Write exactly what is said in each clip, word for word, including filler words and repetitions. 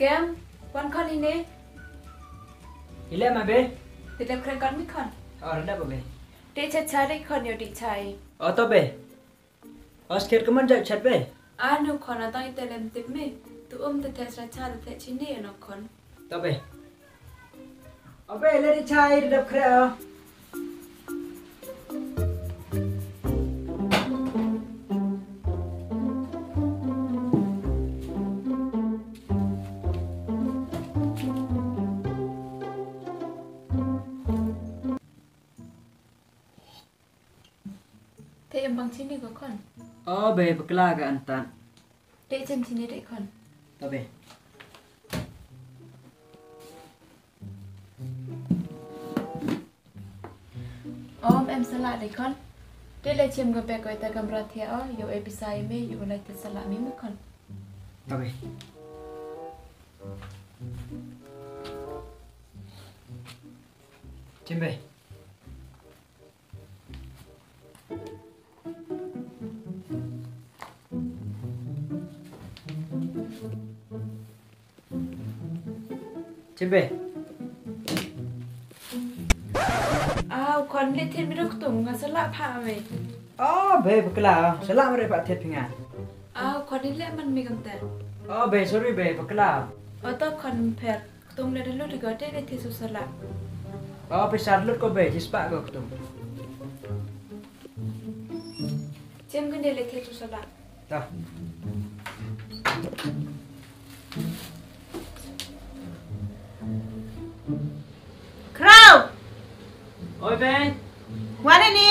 Em, wan khon ini. Ile ma be? Te dep kren khon mi khon. Oh, dep be. Te cha cha de khon yo di chai. Oh, to be. Os kher kaman jai chat be. Anu khon atang ite lem tip mi. Tu um te tes ra cha te chini no khon. To be. Abe, le di chai, dap khre o. Te em bang chini ko khon. O be, bakla ka antan. Te chem chini de khon. To be. Om em sala de khon. Te le chem ko pe ko ita kamra thia o, yo e pisa e me, yo lai te sala mi mu khon. To be. Chem be. Chem be. Aw, khon le thied mi ruk tung, nga sala pha me. O be, bakla, sala mare pha thied phi nga. Aw, khon le man mi kam te. O be, sorry be, bakla. O to khon pher. Ktung le da lut ko te le thied su sala. O, pisa lut ko be, jispa ko ktung. Chem kene le thied su sala. Ta. Khraw! Oi be. Wan ini.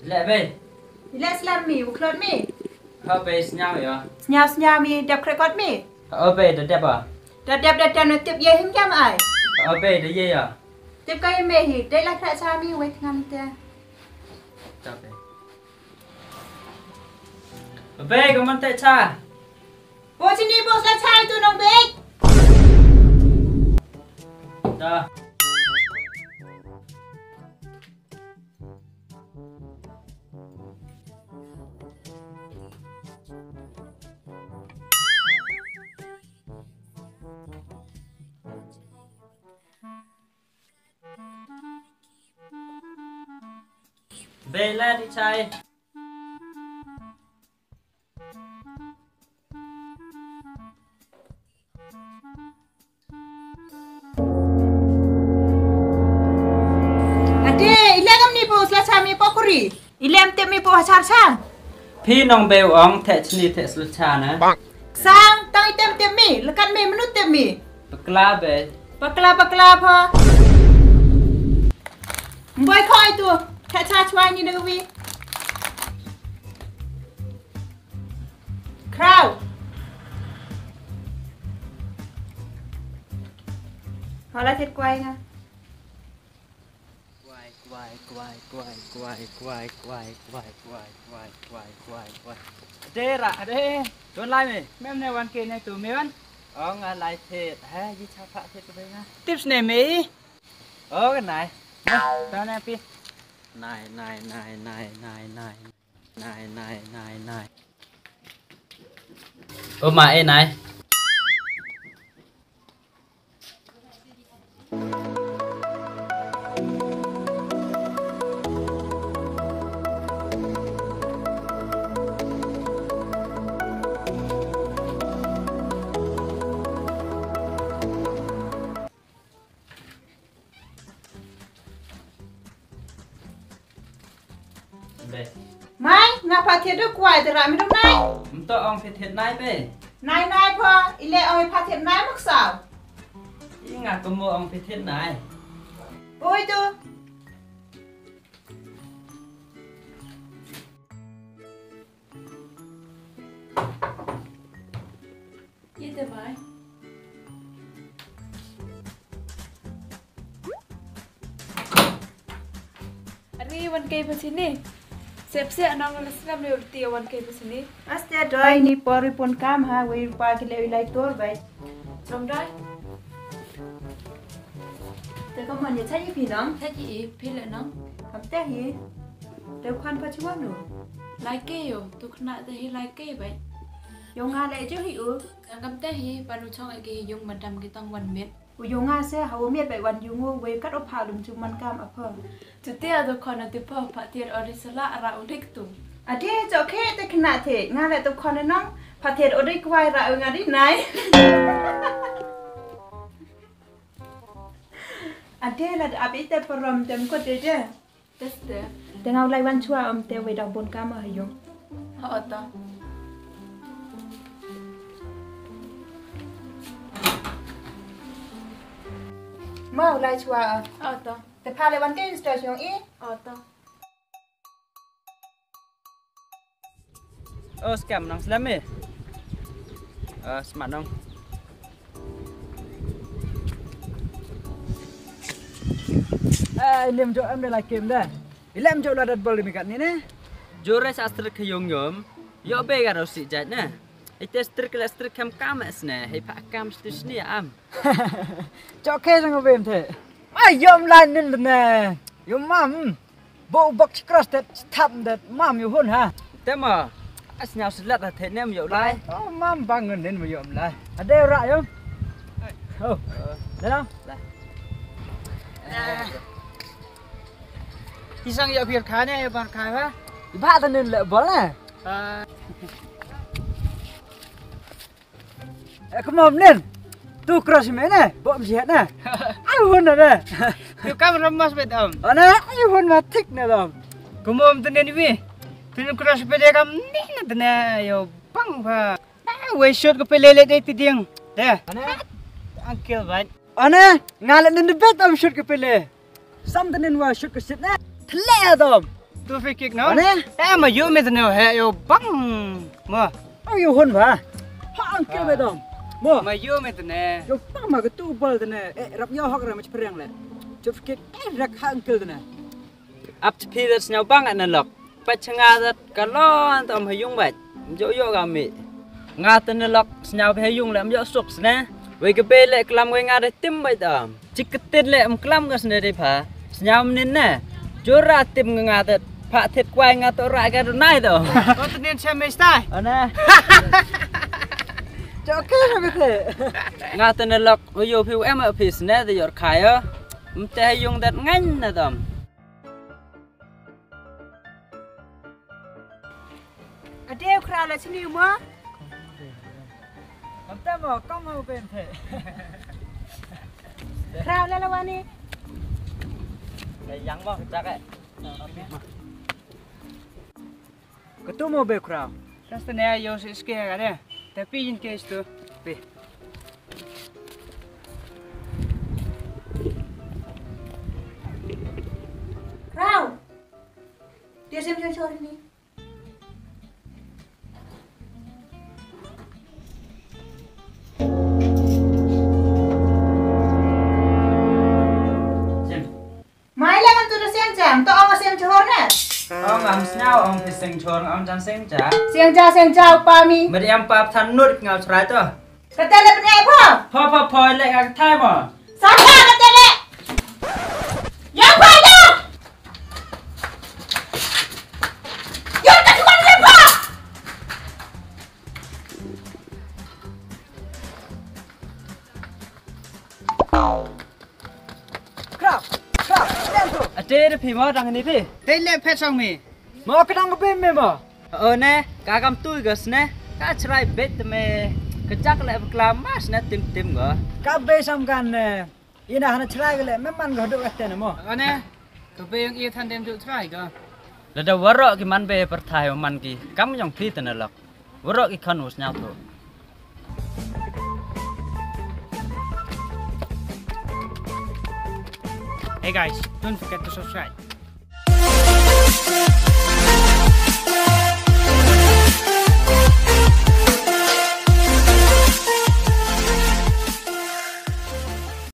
Le be. Ile slam mi, u khlot mi. Ha be, sñiaw ya. Sñiaw, sñiaw mi, dep khre kot mi. Ha be, da dep a. Da dep, da dep, na tip ye him jam ai. Ha be, da ye ya. Tip ka ye me hi, de la khre cha mi, wei thngan te. Ta be. Be, ko man te cha. Bo chini bo sla cha tu nong be. Da. Bela di chai. Ade, ile kam ni po sla cha mi pokori. Ile em tip mi po hachar cha. Phi nong be ong the chni the sla cha na. Sang, tang item tip mi, lekat mi, menu tip mi. Bakla be. Bakla, bakla pha. Mboi khoi tu, the cha chwa ni na wi. Khraw. Hala thied kwai nga. Kwai, kwai, kwai, kwai. Dera, de. Don lai me. Mem ne wan ke ne tu me wan. Ong a lai thied. Ha, yi cha pha thied ko be nga. Tips ne me. O, ka nai. Nai, ta nai pi. Nai, nai, nai, nai, nai, nai. Nai, nai, nai, nai. O ma e nai. Be. Mai, nga pha thied du kwai te ra mi du nai. Mto ong phi thied nai be. Nai nai pha, ile ong pha thied nai mak saw. I nga ko mo ong phi thied nai. Oi tu. Ye te mai. Are wan kai pa sini. Sep se anong la snam le ulti wan kai pa sini. Aste doi ni por pon kam ha wei pa ki le lai tor bai. Chom dai. Te ka mon ye chai phi nong. Chai phi le nong. Kam te hi. Te u khon pha chi wan u? Lai ke yo, tu khynnah te hi lai ke bait. Yo nga le ju hi u. Nga kam te hi, pan u chong e ki hi yung madam ki tang wan mit. U yo nga se ha u mit bait wan yung u, wei kat u pha lum chu man kam a pha. Tu te a tu khon a tu pha, pha thied o ri sala ra u dik tu. A de cho khe te khynnah te, nga le tu khon nong, pha thied o ri kwai ra u nga ri nai. A de la ap i te parom tem ko de de. Teste. Te nga u lai wan chwa om te wei dang bun kam ha yung. Ha o to. Ma u lai chwa. Ha o to. Te pha le wan ke insta yung i. Ha o to. O, skam nang slem e. Ah, smat nong. Eh, lem jo em de la kem de. Lem jo la dat bol mi kat ni ne. Jore sa strik ke yong yom. Yo be ga ro si jat ne. Ite strik le strik kem kam es ne. Hei pa kam sti sni am. Chok ke jong bem the. Ai yom la nin ne. Yom mam. Bo bok chikros det, chithap det, mam yu hun ha. Te ma, as nyau silat ha the nem yu lai. Oh, mam bang ngen nen ma yu lai. Ade ra yu. Oh. Dah dah. Dah. Pisang yu pir kha ne, yu ban kha ha. Ba ta nen le bol ne. Ah. Eh, kumom nen. Tu cross me ne, bom sihat ne. Ai hun ne. Tu kam ramas bet om. Ana, ai hun ma thik ne dom. Kumom tu nen wi. Tu nen cross pe de kam ni ne tu ne yo bang pha. Ah, wei shot ko pele le de ti ding. De. Ana. Uncle ban. Ana, nga le nen bet om shot ko pele. Sam tenen wa shot ka shit ne. Thle dom. Tu free kick no? Ane? Eh, ma yu me tene he yo bang. Ma. Oh, yu hun wa. Ha, ang ke me dom. Ma. Ma yu me tene. Yo bang ma ka tu bal tene. Eh, rap yo hok ra ma chpreng le. Chut free kick. Eh, rak ha ang ke tene. Ap chpi da snyau bang na lok. Pat changa dat ka lon tam ha yung bait. Mjok yok ka mi. Nga te ne lok snyau phi ha yung le mjok suk sne. Wei ka be le klam wei nga de tim bait am. Chik ka tit le mklam ka sne de pha. Snyau mnin ne. Jura tim nga nga det. Pha thit kwai nga to ra ka du nai to. Ko te nin chem me stai. Ana. Chok ke ha mi te. Nga te ne lok wei yo phi em a phi sne de yor khayo. Mte ha yung det ngan na dom. Adeu khra la chini mo. Kam ta mo, kam mo ben the. Khra la la wani. Eh, yang mo, jak eh. Katu mo be khra. Kasta ne yo se ske ga de. Tapi in case tu. Pe. Khra. Dia sem sem sore ni. Mai le man tu da siang jam, to ong siang johor ne. Ong am snyau, ong phi siang johor, ong jan siang ja. Siang ja, siang ja, u pa mi. Mari am pa than nut ngau chrai to. Kata le pynai pho. Pho, pho, pho, le ka thai mo. Sa ha kata le. Ya pho ya. Ya ka tuan le pho. Krap, krap, lem tu. Ate de phi mo dang ni phi. Te le phet song mi. Mo ka dang ka bim me mo. O ne, ka kam tu ga sne. Ka chrai bet me. Ka jak le klam mas ne tim tim ga. Ka be sam kan ne. Ina hana chrai ga le me man ga du ka te ne mo. O ne, ka be yang i than dem du chrai ga. Lada warok ki man be pyrthai man ki. Kam yong phi te ne lok. Warok ki khon u snyau tu. Hey guys, don't forget to subscribe.